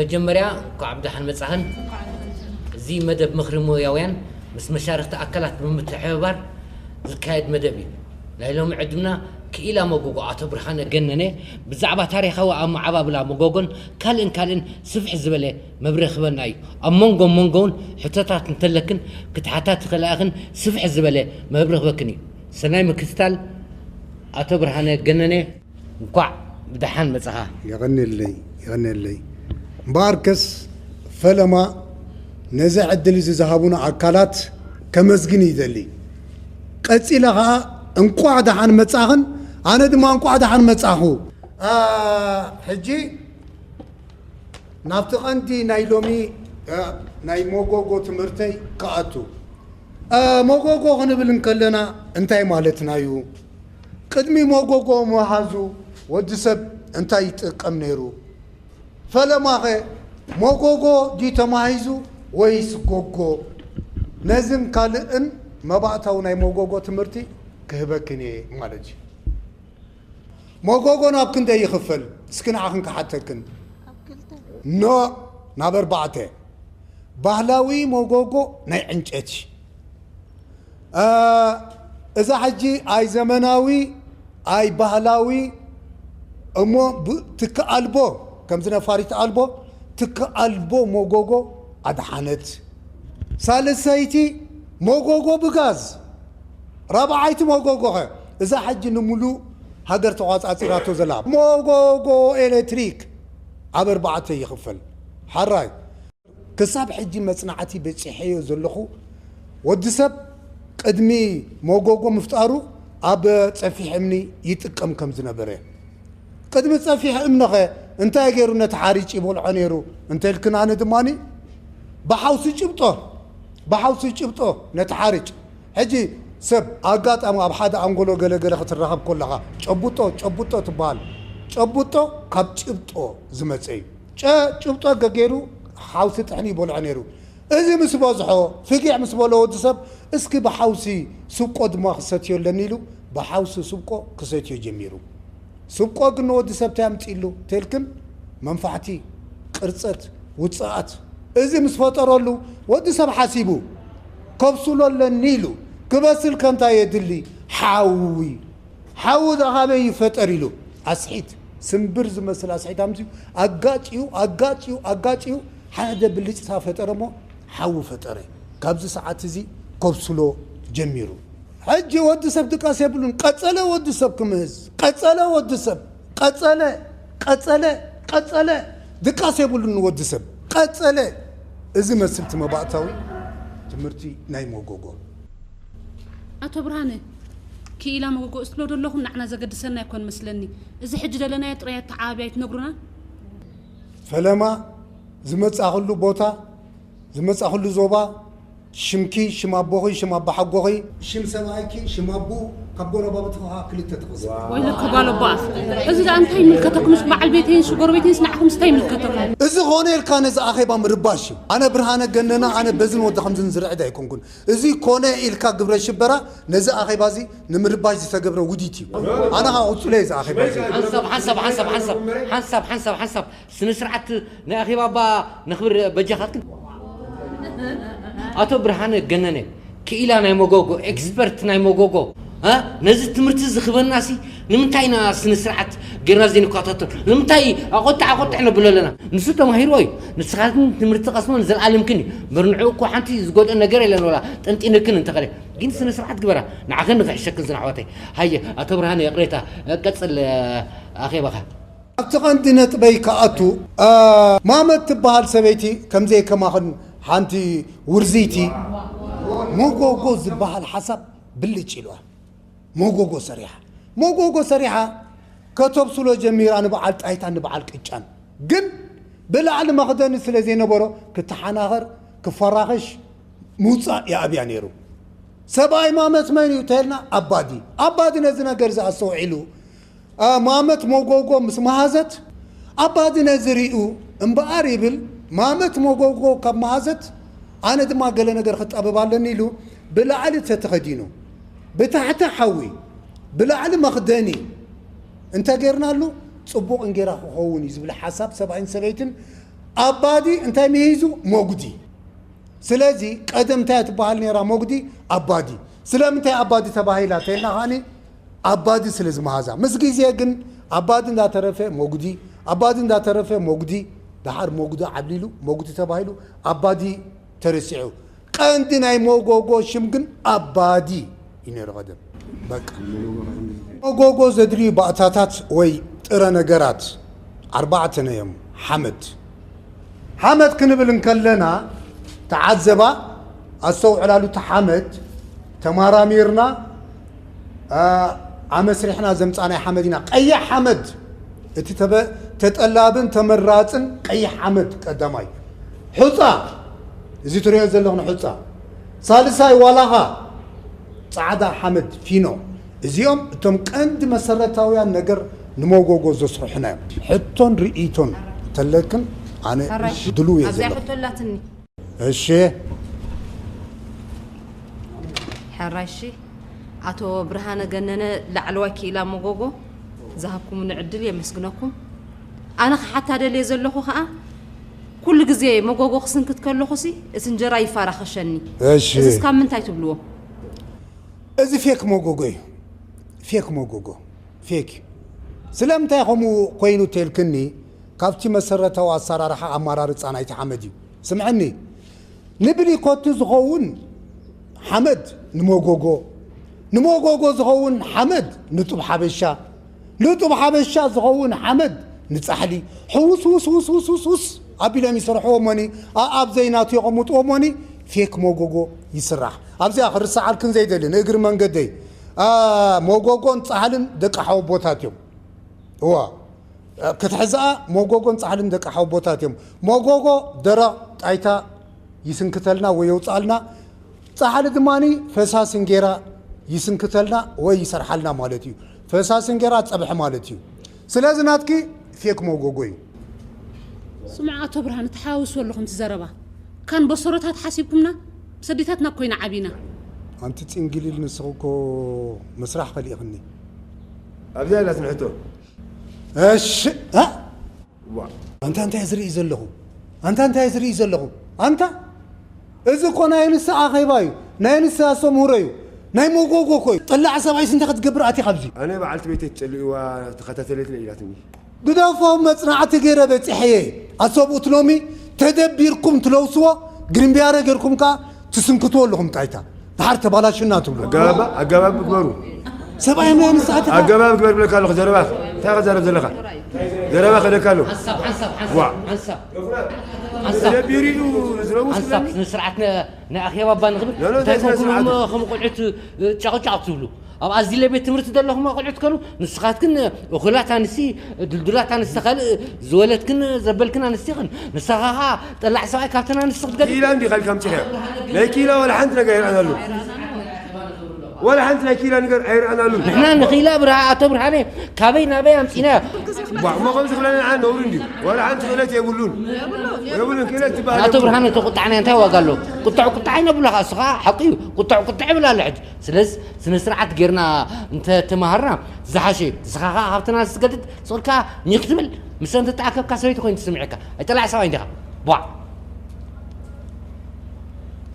መጀመርያ እንኳዕ ብደሓን መጻኽን። እዚ መደብ ምኽሪ ሞያውያን ምስ መሻርኽቲ ኣካላት ብምትሕብባር ዝካየድ መደብ እዩ። ናይ ሎሚ ዕድምና ክኢላ መጎጎ ኣቶ ብርሃነ ገነነ ብዛዕባ ታሪኻዊ ኣመዓባብላ መጎጎን ካልእን ካልእን ስፍሕ ዝበለ መብርሂ ክህበና እዩ። ኣብ መንጎ መንጎውን ሕቶታት እንተለክን ክትሓታት ትኽእላ ኢኽን፣ ስፍሕ ዝበለ መብርሂ ክህበክን እዩ። ሰናይ ምክትታል። ኣቶ ብርሃነ ገነነ፣ እንኳዕ ብደሓን መጻኻ። የቐንየለይ፣ የቐንየለይ። እምበኣርከስ ፈለማ ነዚ ዕድል እዚ ዝሃቡና ኣካላት ከመስግን ይደሊ። ቀጺለ ኸኣ እንቋዕ ደሓን መጻኽን፣ ኣነ ድማ እንቋዕ ደሓን መጻኹ። ኣ፣ ሕጂ ናብቲ ቀንዲ ናይ ሎሚ፣ እ፣ ናይ ሞጎጎ ትምህርተይ ክኣቱ። እ፣ ሞጎጎ ክንብል እንከለና እንታይ ማለትና እዩ? ቅድሚ ሞጎጎ ምውሃዙ ወዲ ሰብ እንታይ ይጥቀም ነይሩ? ፈለማኸ ሞጎጎ ድዩ ተማሂዙ ወይስ ጎጎ? ነዝን ካልእን መባእታዊ ናይ ሞጎጎ ትምህርቲ ክህበክን እየ ማለት እዩ። ሞጎጎ ናብ ክንደይ ይኽፈል? እስኪ ንዓኽን ክሓተክን። ኖ፣ ናብ ኣርባዕተ። ባህላዊ ሞጎጎ ናይ ዕንጨቲ። እ፣ እዛ ሕጂ ኣይ ዘመናዊ ኣይ ባህላዊ እሞ ብ-፣ ትኪ ኣልቦ፣ ከምዚ ነፋሪት ኣልቦ ትኪ ኣልቦ ሞጎጎ ኣድሓነት። ሳልሰይቲ ሞጎጎ ብጋዝ። ራብዓይቲ ሞጎጎኸ እዛ ሕጂ ንምሉእ ሃገር ተቋጻጺራቶ ዘላ ሞጎጎ ኤሌክትሪክ ኣብ ኣርባዕተ ይኽፈል። ሓራይ ክሳብ ሕጂ መጽናዕቲ በጺሐዮ ዘለኹ ወዲ ሰብ ቅድሚ ሞጎጎ ምፍጣሩ ኣብ ጸፊሕ እምኒ ይጥቀም ከም ዝነበረ። ቅድሚ ጸፊሕ እምኒኸ እንታይ ገይሩ ነቲ ሓሪጭ ይበልዖ ነይሩ እንተ ኢልክን ኣነ ድማኒ ብሓውሲ ጭብጦ፣ ብሓውሲ ጭብጦ ነቲ ሓሪጭ። ሕጂ ሰብ ኣጋጣሚ ኣብ ሓደ ኣንጎሎ ገለ ገለ ክትራኸብ ከለኻ ጨቡጦ፣ ጨቡጦ ትበሃል። ጨቡጦ ካብ ጭብጦ ዝመጸ እዩ። ጨ-፣ ጭብጦ ገገይሩ ሓውሲ ጥሕኒ ይበልዖ ነይሩ። እዚ ምስ በዝሖ፣ ፍጊዕ ምስ በሎ ወዲ ሰብ፣ "እስኪ ብሓውሲ ስብቆ ድማ ክሰትዮ ኣለኒ" ኢሉ ብሓውሲ ስብቆ ክሰትዮ ጀሚሩ። ስብቆ ግን ንወዲ ሰብ እንታይ ኣምጺእሉ ተልክን? መንፋሕቲ፣ ቅርጸት፣ ውጽኣት። እዚ ምስ ፈጠረሉ ወዲ ሰብ ሓሲቡ፣ "ከብስሎ ኣለኒ" ኢሉ። ክበስል ከ እንታይ የድሊ? ሓዊ። ሓዊ ደኣ ካበይ ይፈጠር ኢሉ ኣስሒት፣ ስምብር ዝመስል ኣስሒት ኣምጺኡ ኣጋጭዩ፣ ኣጋጭዩ፣ ኣጋጭዩ ሓደ ብልጭታ ፈጠረ እሞ ሓዊ ፈጠረ። ካብዚ ሰዓት እዚ ከብስሎ ጀሚሩ። ሕጂ ወዲ ሰብ ድቃስ የብሉን። ቀጸለ ወዲ ሰብ ክምህዝ። ቀጸለ ወዲ ሰብ። ቀጸለ፣ ቀጸለ፣ ቀጸለ። ድቃስ የብሉን ወዲ ሰብ። ቀጸለ። እዚ መስል እቲ መባእታዊ ትምህርቲ ናይ መጎጎ። ኣቶ ብርሃነ፣ ክኢላ መጎጎ እስትሎ ደለኹም ንዓና ዘገድሰና ኣይኮን መስለኒ። እዚ ሕጂ ደለናዮ ጥራይ ኣተዓባብያ ኣይትነግሩና? ፈለማ ዝመጻኹሉ ቦታ፣ ዝመጻኹሉ ዞባ፣ ሽምኪ፣ ሽም ኣቦኺ፣ ሽም ኣቦሓጎኺ፣ ሽም ሰብኣይኪ፣ ሽም ኣቦኡ፣ ካብ ጎረባብቲ ኸዓ ክልተ ትቕጽል። ወይለከ ጓል ኣቦ ኣፍ። እዚ ደኣ እንታይ ይምልከተኩምስ? በዓል ቤተይንስ ጎረቤተይንስ ንዓኹምስ እንታይ ይምልከተኩም? እዚ ኾነ ኢልካ ነዚ ኣኼባ ምርባሽ እዩ። ኣነ ብርሃነ ገነነ፣ ኣነ በዝን ወዲ ኸምዝን ዝርዕድ ኣይኮንኩን። እዚ ኮነ ኢልካ ግብረ ሽበራ ነዚ ኣኼባ እዚ ንምርባሽ ዝተገብረ ውዲት እዩ። ኣነ ኸዓ ቁጽለ እዚ ኣኼባ እዚ። ሓንሳብ፣ ሓንሳብ፣ ሓንሳብ፣ ሓንሳብ፣ ሓንሳብ፣ ሓንሳብ፣ ሓንሳብ። ስነ ስርዓት ናይ ኣኼባ እባ ነኽብር በጃኻትክን። ኣቶ ብርሃነ ገነነ፣ ክኢላ ናይ መጎጎ፣ ኤክስፐርት ናይ መጎጎ፣ እ? ነዚ ትምህርቲ ዝኽበናሲ ንምንታይ ኢና ስነ ስርዓት ጌርና ዘይንከታተል? ንምንታይ ኣቆጥዕ ኣቆጥዕ ነብሎ ኣለና? ንሱ ተማሂርዎ እዩ። ንስኻትክን ትምህርቲ ቀስሞ ንዘለኣለምክን እዩ። እምበር ንዕኡ እኮ ሓንቲ ዝጎድኦ ነገር የለን፣ ወላ ጠንጢንክን እንተኸለ። ግን ስነ ስርዓት ግበራ። ንዓኽን ንኽሕሸክን ዝን ኣሕዋተይ። ሃየ፣ ኣቶ ብርሃነ፣ ይቕሬታ፣ ቀጽል፣ ኣኼባኻ። ኣብቲ ቀንዲ ነጥበይ ክኣቱ፣ እ፣ ማመት ትበሃል ሰበይቲ ከምዘይ ከማኽን ሓንቲ ውርዝይቲ መጎጎ ዝበሃል ሓሳብ ብልጭ ኢልዋ። መጎጎ ሰሪሓ። መጎጎ ሰሪሓ ከተብስሎ ጀሚራ ንበዓል ጣይታን ንበዓል ቅጫን። ግን ብላዕሊ መኽደኒ ስለ ዘይነበሮ ክተሓናኸር፣ ክፈራኸሽ፣ ምውጻእ ይኣብያ ነይሩ። ሰብኣይ ማመት መን እዩ ተልና? ኣባዲ። ኣባዲ ነዚ ነገር እዚ ኣስተውዒሉ፣ ኣ፣ ማመት መጎጎ ምስ መሃዘት፣ ኣባዲ ነዚ ሪኡ እምበኣር ይብል፣ ማመት መጎጎ ካብ መሃዘት፣ ኣነ ድማ ገለ ነገር ክጣበብ ኣለኒ ኢሉ ብላዕሊ ተተኸዲኑ፣ ብታሕቲ ሓዊ፣ ብላዕሊ መኽደኒ እንተጌርናሉ ጽቡቕ እንጌራ ክኸውን እዩ ዝብል ሓሳብ ሰብኣይን ሰበይትን ኣባዲ እንታይ ምሂዙ? ሞጉዲ። ስለዚ ቀደም እንታይ ትበሃል ነይራ? ሞጉዲ ኣባዲ። ስለምንታይ ኣባዲ ተባሂላ ተልና ኸኣኒ ኣባዲ ስለ ዝመሃዛ። ምስ ግዜ ግን ኣባዲ እንዳተረፈ ሞጉዲ፣ ኣባዲ እንዳተረፈ ሞጉዲ፣ ደሓር ሞጉዲ ዓብሊሉ ሞጉዲ ተባሂሉ ኣባዲ ተረሲዑ። ቀንዲ ናይ ሞጎጎ ሽም ግን ኣባዲ እዩ ነይሩ ቀደም። በቃ። ሞጎጎ ዘድልዩ ባእታታት ወይ ጥረ ነገራት ኣርባዕተ እዮም። ሓመድ። ሓመድ ክንብል እንከለና ተዓዘባ፣ ኣስተውዕላሉ። እቲ ሓመድ ተማራሚርና፣ ኣ፣ ኣመስሪሕና ዘምጻናይ ሓመድ ኢና። ቀይሕ ሓመድ፣ እቲ ተበ-፣ ተጠላብን ተመራጽን ቀይሕ ሓመድ ቀዳማይ። ሑጻ፣ እዚ ትሪኦ ዘለኹም ሑጻ። ሳልሳይ ዋላኻ፣ ጻዕዳ ሓመድ ፊኖ። እዚኦም እቶም ቀንዲ መሰረታውያን ነገር ንመጎጎ ዘስርሑና እዮም። ሕቶን ርእይቶን ተለክን ኣነ ሕራይ። ድሉው እየ ኣብዚኣ ዘለኹ። ሕቶ ኣላትኒ። እሺ። ሕራይ፣ እሺ። ኣቶ ብርሃነ ገነነ፣ ላዕለዋይ ክኢላ መጎጎ፣ ዝሃብኩምኒ ዕድል የመስግነኩም። ኣነ ክሓታ ደልየ ዘለኹ ኸኣ፣ ኩሉ ግዜ መጎጎ ክስንክት ከለኹሲ፣ እቲ እንጀራ ይፋራኸሸኒ። እሺ። እዚስ ካብ ምንታይ ትብልዎ? እዚ ፌክ መጎጎ እዩ። ፌክ መጎጎ። ፌክ እዩ። ስለምንታይ ከምኡ ኮይኑ ተልክኒ፣ ካብቲ መሰረታዊ ኣሰራርሓ ኣመራርጻ ናይቲ ሓመድ እዩ። ስምዐኒ፣ ንብሊኮቲ ዝኸውን ሓመድ ንመጎጎ፣ ንመጎጎ ዝኸውን ሓመድ ንጡብ ሓበሻ፣ ንጡብ ሓበሻ ዝኸውን ሓመድ ንጻሕሊ፣ ሕውስ ውስ ውስ ውስ ውስ ውስ ኣቢሎም ይሰርሕዎ እሞኒ፣ ኣኣብ ዘይናቱ የቐምጥዎ እሞኒ፣ ፌክ መጎጎ ይስራሕ። ኣብዚኣ ክርሰዓልክን ዘይደሊ፣ ንእግሪ መንገደይ፣ ኣ፣ መጎጎን ጻሕልን ደቂ ሓወቦታት እዮም። እዋ፣ ክትሕዝኣ መጎጎን ጻሕልን ደቂ ሓወቦታት እዮም። መጎጎ ደረቕ ጣይታ ይስንክተልና ወይ የውጽኣልና፣ ጻሕሊ ድማኒ ፈሳሲ እንጌራ ይስንክተልና ወይ ይሰርሓልና ማለት እዩ። ፈሳሲ እንጌራ ጸብሒ ማለት እዩ። ስለዚ ናትኪ ፌክ መጎጎ እዩ። ስምዑ ኣቶ ብርሃነ፣ ትሓዋውስዎ ኣለኹም እቲ ዘረባ። ካን በሰሮታት ሓሲብኩምና? ብሰዲታትና እኮ ኢና ዓቢና። ኣንቲ ጽንግሊል፣ ንስኺ እኮ ምስራሕ ከሊእኽኒ። ኣብዚኣ ኣላትኒ ሕቶ። እሺ፣ እ? ዋ። ኣንታ እንታይ ዝርኢ ዘለኹ? ኣንታ እንታይ ዝርኢ ዘለኹ? ኣንታ፣ እዚ እኮ ናይ ንስኻ ኣኼባ እዩ። ናይ ንስኻ ኣስተምህሮ እዩ። ናይ መጎጎ እኮ እዩ። ጠላዕ ሰብኣይስ እንታይ ክትገብር ኣቲኻ ኣብዚ? ኣነ በዓልቲ ቤተይ ትጸልእዋ ተኸታተለትለ ኢላትኒ። ግደፎም፣ መጽናዕቲ ገይረ በጺሐ እየ። ኣሰብኡት ሎሚ ተደቢርኩም ትለውስዎ፣ ግርምብያረ ጌርኩም ከኣ ትስንክትዎ ኣለኹም ጣይታ። ድሓር ተባላሽና ትብሉ። ኣገባብ፣ ኣገባብ ግበሩ። ሰብኣይ ናይ ንስኻ ኣገባብ ግበር ብለካ ኣለኹ። ዘረባኽ እንታይ ክዛረብ ዘለኻ? ዘረባ ከደካ ኣለኹ። ሓንሳብ፣ ሓንሳብ፣ ሓንሳብ፣ ዋ። ሓንሳብ። ሓንሳብ። ተደቢሩ እዩ ዝረቡ ሓንሳብ ስለኒ። ስነ ስርዓት ነ-፣ ናይ ኣኼባ እባ ንኽብል ኖ፣ ኖ፣ እንታይ እንታይ ስነ ኮንኩም ስርዓት? ከም ቆልዑት ጫቕጫቕ ትብሉ? ኣብ ኣዝለ ቤት ትምህርቲ ዘለኹም ቆልዑት ከኑ፣ ንስኻትክን እኹላት ኣንስቲ፣ ድልዱላት ኣንስቲ፣ ካልእ ዝወለድክን ዘበልክን ኣንስቲ ኢኽን። ንስኻ ኸኣ ጠላዕ ሰብኣይ ካብተን ኣንስቲ ክትገድል። ክኢላ እንዲ ካልካ ኣምጺኻ። ናይ ክኢላ ዋላ ሓንቲ ነገር ኣይረኣናሉ። ዋላ ሓንቲ ናይ ክኢላ ነገር ኣይረኣናሉን። ንሕና ንኽኢላ ብርሃ-፣ ኣቶ ብርሃነ ካበይ ናበይ ኣምጺናዮ? ቧ፣ እሞ ከምዚ ክብለና ንዓ ነውሪ እንድዩ። ዋላ ሓንቲ ክእለት የብሉን። የብሉን ክእለት ዝበሃል ኣቶ የብሉን። ብርሃነ፣ ተቁጣዕና እንታይ ዋጋ ኣለዎ? ቁጥዕ ቁጥዕ ኣይነብሎ ኸዓ፣ እሱ ኸዓ ሓቁ እዩ። ቁጥዕ ቁጥዕ ይብል ኣሎ ሕጂ። ስለዚ ስነ ስርዓት ጌርና እንተ ተማሃርና ዝሓሸ እዩ። ንስኻ ኸዓ ካብተን ኣንስቲ ክትገድድ ስቕ ኢልካ ኒኽ ትብል፣ ምስ እንተ ተኣከብካ ሰበይቲ ኮይኑ ትስምዓካ። ኣይጠላዕ ሰብኣይ እንዲኻ። ቧዕ።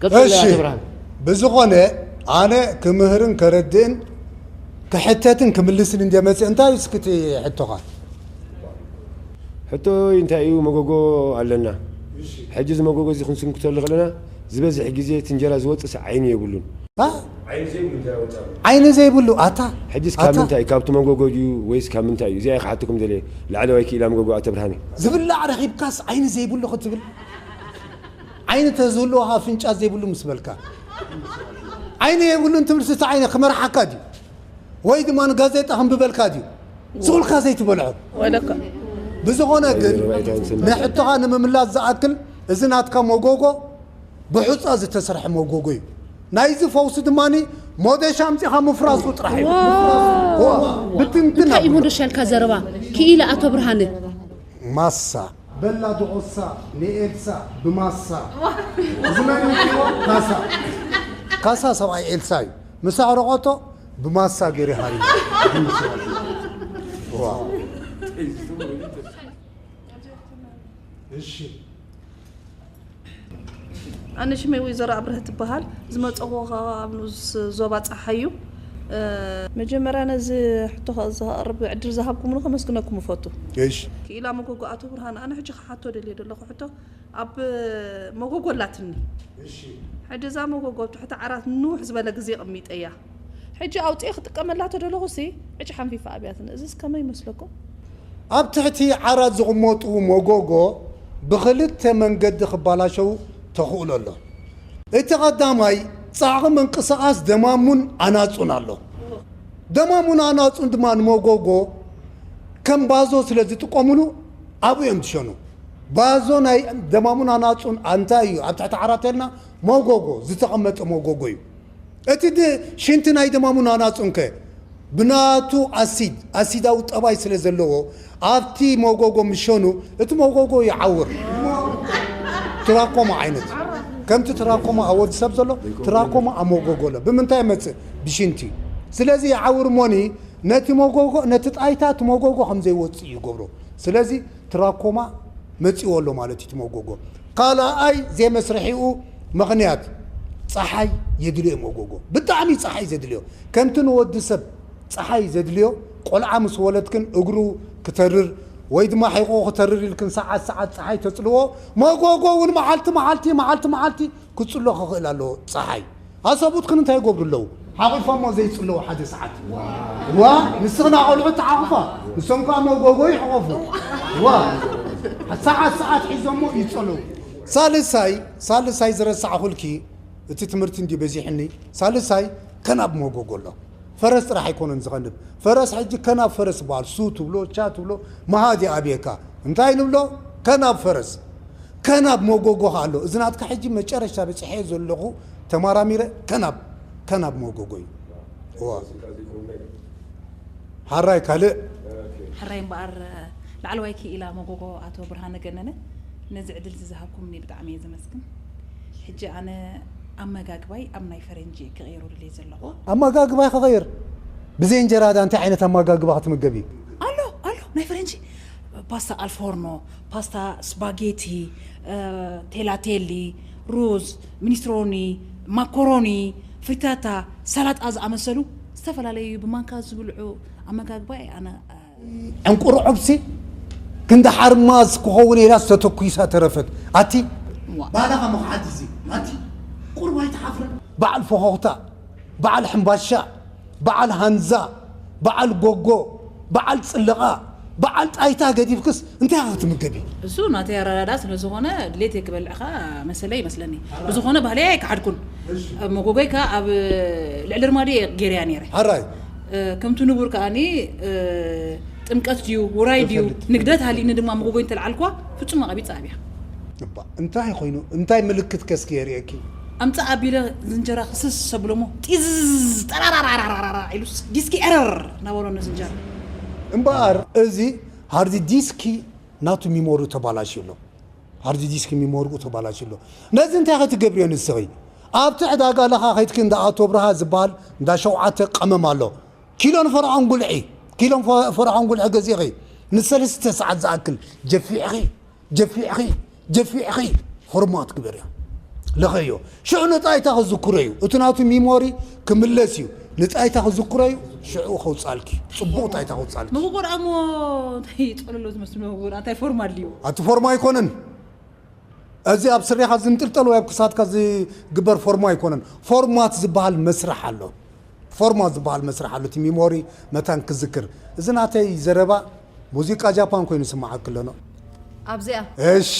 ቀጽል እሺ፣ ኣቶ ብርሃን። ብዝኾነ ኣነ ክምህርን ከረድእን ክሕተትን ክምልስን እንድየ መጽእ። እንታይ እዩ እስኪ እቲ ሕቶኻ? ሕቶይ እንታይ እዩ? መጎጎ ኣለና። እሺ። ሕጂ እዚ መጎጎ እዚ ክንስንክተሉ ከለና ዝበዝሕ ግዜ እቲ እንጀራ ዝወጽእስ ዓይኒ የብሉን። አ? ዓይኒ ዘይብሉ እንጀራ ወጻሉ። ዓይኒ ዘይብሉ፣ ኣታ፣ ሕጂስ ካብ ኣታ። ምንታይ? ካብቲ መጎጎ ድዩ ወይስ ካብ ምንታይ እዩ? እዚኣ እየ ክሓተኩም ደልየ። ላዕለዋይ ክኢላ መጎጎ ኣቶ ብርሃነ። ዝብላዕ ረኺብካስ ዓይኒ ዘይብሉ ክትብል? ዓይኒ ተዝህልወኻ ኣፍንጫ ዘይብሉ ምስ በልካ። ዓይኒ የብሉን ትብልስ እቲ ዓይኒ ክመርሓካ ድዩ? ወይ ድማ ንጋዜጣ ከንብበልካ ድዩ? ስቕ ኢልካ ዘይትበልዖ። ወለካ። ብዝኾነ ግን፣ ንሕቶኻ ንምምላስ ዝኣክል፣ እዚ ናትካ መጎጎ ብሑጻ ዝተሰርሐ መጎጎ እዩ። ናይዚ ፈውሲ ድማ ሞደሻ ኣምጺኻ ምፍራሱ ጥራሕ እዩ። ዋው! ዋ፣ ብትንትን እንታይ እዩ ኣቢሉ። ሞደሻ ኢልካ ዘረባ? ክኢላ ኣቶ ብርሃነ። ማሳ። በላ ደቖሳ ንኤልሳ ብማሳ። እዚ መን እዩ? ካሳ። ካሳ ሰብኣይ ኤልሳ እዩ። ምስ ኣዕረቐቶ ብማሳ ገይሩ ሃሪሙ። ዋው። እሺ። ኣነ ሽመይ ወይዘሮ ኣብርህ ትበሃል። ዝመጸኹ ካብ ንኡስ ዞባ ጸሓይ እዩ። እ፣ መጀመርያ ነዚ ሕቶ ከ-፣ ዘቕርብ ዕድል ዝሃብኩምኒ ከመስግነኩም እፈቱ። እሺ። ክኢላ መጎጎ ኣቶ ብርሃን፣ ኣነ ሕጂ ክሓቶ ደልየ ዘለኹ ሕቶ፣ ኣብ መጎጎ ኣላትኒ። እሺ። ሕጂ እዛ መጎጎ ኣብ ትሕቲ ዓራት ንውሕ ዝበለ ግዜ ኣቐሚጠያ። ሕጂ ኣውፅኤ ክጥቀመላ ተደለኹሲ ዕጭ ሓንፊፋ ኣብያትኒ። እዚስ ከመይ ይመስለኩም? ኣብ ትሕቲ ዓራት ዝቕመጡ መጎጎ ብኽልተ መንገዲ ክባላሸው ተኽእሎ ኣሎ። እቲ ቀዳማይ፣ ጻዕቒ ምንቅስቓስ ደማሙን ኣናጹን ኣሎ። ደማሙን ኣናጹን ድማ ንመጎጎ ከም ባዞ ስለ ዝጥቀሙሉ ኣብኡ እዮም ዝሸኑ። ባዞ ናይ ደማሙን ኣናጹን እንታይ እዩ? ኣብ ትሕቲ ዓራት ተልና መጎጎ፣ ዝተቐመጠ መጎጎ እዩ። እቲ ድ-፣ ሽንቲ ናይ ደማሙን ኣናጹን ከ ብናቱ ኣሲድ፣ ኣሲዳዊ ጠባይ ስለ ዘለዎ ኣብቲ መጎጎ ምሸኑ እቲ መጎጎ ይዓውር። ትራኮማ ዓይነት ከምቲ ትራኮማ ኣብ ወዲ ሰብ ዘሎ ትራኮማ ኣብ መጎጎ ኣሎ። ብምንታይ ይመጽእ? ብሽንቲ። ስለዚ ይዓውር እሞኒ ነቲ መጎጎ፣ ነቲ ጣይታ እቲ መጎጎ ከም ዘይወጽእ ይገብሮ። ስለዚ ትራኮማ መጺዎ ኣሎ ማለት እዩ እቲ መጎጎ። ካልኣይ ዘይመስርሒኡ ምኽንያት ጸሓይ የድልዮ መጎጎ። ብጣዕሚ ጸሓይ ዘድልዮ። ከምቲ ንወዲ ሰብ ጸሓይ ዘድልዮ፣ ቆልዓ ምስ ወለድክን እግሩ ክተርር ወይ ድማ ሕቖ ክተርር ኢልክን ሰዓት ሰዓት ጸሓይ ተጽልዎ፣ መጎጎ እውን መዓልቲ መዓልቲ፣ መዓልቲ መዓልቲ ክጽሎ ክኽእል ኣለዎ ጸሓይ። ኣሰቡትክን እንታይ ይገብሩ ኣለዉ? ሓቑፎሞ ዘይጽለዉ ሓደ ሰዓት። ዋ፣ ንስኽና ቆልዑ ተሓቑፋ፣ ንሶም ከኣ መጎጎ ይሕቆፉ። ዋ፣ ሰዓት ሰዓት ሒዞሞ ይጸለዉ። ሳልሳይ፣ ሳልሳይ ዝረሳዕኹልኪ፣ እቲ ትምህርቲ እንዲ በዚሕኒ፣ ሳልሳይ ከናብ መጎጎ ኣሎ። ፈረስ ጥራሕ ኣይኮነን ዝኸንብ። ፈረስ ሕጂ ከናብ ፈረስ ይበሃል። ሱ ትብሎ፣ ቻ ትብሎ፣ መሃዲ ኣብየካ። እንታይ ንብሎ? ከናብ ፈረስ። ከናብ መጎጎ ከ ኣሎ። እዚ ናትካ ሕጂ መጨረሻ በጺሐ ዘለኹ ተማራሚረ ከናብ፣ ከናብ መጎጎ እዩ። እዋ። ሓራይ ካልእ? ሕራይ እምበኣር፣ ላዕለዋይ ክኢላ መጎጎ ኣቶ ብርሃነ ገነነ፣ ነዚ ዕድል እዚ ዝሃብኩምኒ ብጣዕሚ እየ ዘመስግን። ሕጂ ኣነ ኣመጋግባይ ኣብ ናይ ፈረንጂ ክቕይሮ ድልየ ዘለኹ። ኣመጋግባይ ክቕይር? ብዘይ እንጀራ ዳ እንታይ ዓይነት ኣመጋግባ ክትምገቢ? ኣሎ፣ ኣሎ፣ ናይ ፈረንጂ ፓስታ ኣልፎርኖ፣ ፓስታ ስፓጌቲ፣ እ፣ ቴላቴሊ፣ ሩዝ፣ ሚኒስትሮኒ፣ ማኮሮኒ፣ ፍሪታታ፣ ሰላጣ ዝኣመሰሉ ዝተፈላለዩ ብማንካ ዝብልዑ ኣመጋግባ እየ ኣነ፣ እ፣ ዕንቁርዖብሲ ክንዲ ሓርማዝ ክኸውን ኢላ ዝተተኩሳ ተረፈት። ኣቲ ዋ። ባላኻ መኽሓዲ እዚ። ኣቲ ቁርብ ኣይትሓፍርን? በዓል ፈኾኽታ፣ በዓል ሕምባሻ፣ በዓል ሃንዛ፣ በዓል ጎጎ፣ በዓል ጽልቓ፣ በዓል ጣይታ ገዲፍክስ እንታይ ኢኻ ክትምገቢ? እሱ ናተይ ኣረዳዳ ስለ ዝኾነ ድሌት ክበልዕኻ መሰለ ይመስለኒ። ብዝኾነ ባህልያ ኣይከሓድኩን። እሺ። መጎጎይ ከኣ ኣብ ልዕሊ ርማዲ እየ ገይረያ ነይረ። ሓራይ። እ፣ ከምቲ ንቡር ከኣኒ፣ እ፣ ጥምቀት ድዩ፣ ውራይ ድዩ፣ ተፈልጥ። ንግደት ሃሊኒ ድማ መጎጎይ እንተልዓልኳ ፍጹም ኣቐቢጻ ኣብያ። እባ፣ እንታይ ኮይኑ? እንታይ ምልክት ከስኪ የርእየኪ? ኣምጻ ኣቢለ ዝንጀራ ክስስ ሰብሎሞ ጢዝ ጠራራራራራራ ኢሉስ ዲስኪ ኤረር እናበሎ ንዝንጀራ። እምበኣር እዚ ሃርድ ዲስኪ ናቱ ሚሞሪ ተባላሽዩ ኣሎ። ሃርድ ዲስክ ሚሞሪኡ ተባላሽዩ ኣሎ። ነዚ እንታይ ክትገብርዮ ንስኺ? ኣብቲ ዕዳጋ ለኻ ከይድኪ እንዳ ኣቶ ብርሃ ዝበሃል እንዳ ሸውዓተ ቀመም ኣሎ። ኪሎን ፈርዖን ጉልዒ፣ ኪሎን ፈ-፣ ፈርዖን ጉልዒ ገዚእኺ ንሰለስተ ሰዓት ዝኣክል ጀፊዕኺ፣ ጀፊዕኺ፣ ጀፊዕኺ ፎርማት ግበርዮ። ለኸዮ። ሽዑ ንጣይታ ክዝክሮ እዩ። እቲ ናቱ ሚሞሪ ክምለስ እዩ። ንጣይታ ክዝክሮ እዩ። ሽዑ ከውጻልኪ። ጽቡቕ ጣይታ ከውጻልኪ። መጎጎ ደኣ እሞ እንታይ ጸለሎ ዝመስል መጎጎ ደኣ እንታይ ፎርማ ኣድልዩ? ኣቲ ፎርማ ኣይኮነን። እዚ ኣብ ስሬኻ ዝንጥልጠል ወይ ኣብ ክሳድካ ዝግበር ፎርማ ኣይኮነን። ፎርማት ዝበሃል መስርሕ ኣሎ። ፎርማት ዝበሃል መስርሕ ኣሎ። እቲ ሚሞሪ መታን ክዝክር። እዚ ናተይ ዘረባ ሙዚቃ ጃፓን ኮይኑ ይስምዓክ ኣሎ። ኣብዚኣ እሺ።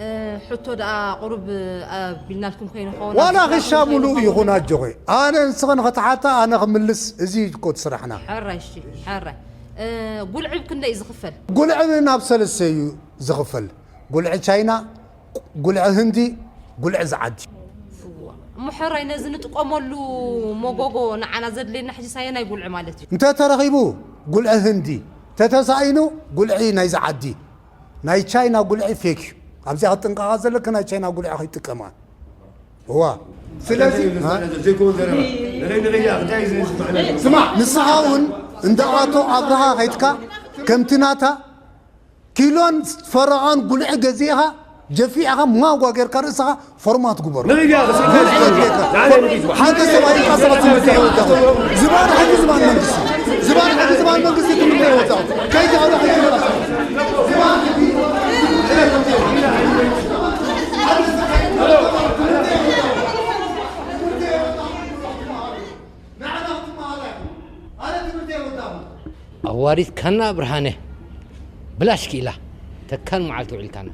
እ፣ ሕቶ ደኣ ቁሩብ ኣቢልናልኩም ኮይኑ ኸውን ዋላ ኣብዚ ክሻ ኹም ሙሉእ ኮይኑ ይኹን ኸውን። ኣጆኺ። ኣነ ንስኺ ንኽትሓታ ኣነ ክምልስ እዚ እኮ እቲ ስራሕና። ሕራይ እሺ፣ ሕራይ። እ፣ ጉልዒ ብክንደይ እዩ ዝኽፈል? ጉልዒ ናብ ሰለስተ እዩ ዝኽፈል። ጉልዒ ቻይና፣ ጉልዒ ህንዲ፣ ጉልዒ ዝዓዲ። እዋ። እሞ ሕራይ ነዚ ንጥቀመሉ መጎጎ ንዓና ዘድልየና ሕጂ ሳየናይ ጉልዒ ማለት እዩ? እንተ ተረኺቡ ጉልዒ ህንዲ፣ ተተሳኢኑ ጉልዒ ናይዚ ዓዲ። ናይ ቻይና ጉልዒ ፌክ እዩ። ኣብዚኣ ክትጥንቀቓ ዘለኪ ናይ ቻይና ጉልዒ ከይትጥቀማ። እዋ። ስለዚ፣ ዘይኮን ዘረባ። ንረይ ንረያ፣ እንታይ እዩ ዝስማዕና? ስማዕ፣ ንስኻ እውን እንዳ ኣቶ ኣብርሃ ከይድካ ከምቲ ናታ ኪሎን ፈረቓን ጉልዒ ገዚእኻ ጀፊዕኻ ማጓ ጌርካ ርእስኻ ፎርማት ግበሮ። ንግዲ ኢኻ፣ ስልካ ንግዲ ኢኻ። ኢኻ። ንዓለይ ንግዲ ግባ። ሓደ ሰብኣይ ኢልካ ሰባት ትምህርቲ የወዳእኹ። ዝባን ሕጂ ዝባን መንግስቲ። ዝባን ሕጂ ዝባን መንግስቲ ትምህርቲ የወዳእኹ። ከይተቐዳ ሕጂ ዝባን ሕጂ ንዓና ክትመሃር ኣይኮነን። ኣነ ትምህርቲ የወዳእኹ። ኣዋሪድካና ብርሃነ፣ ብላሽ ክኢላ ተካል መዓልቲ ውዒልካና።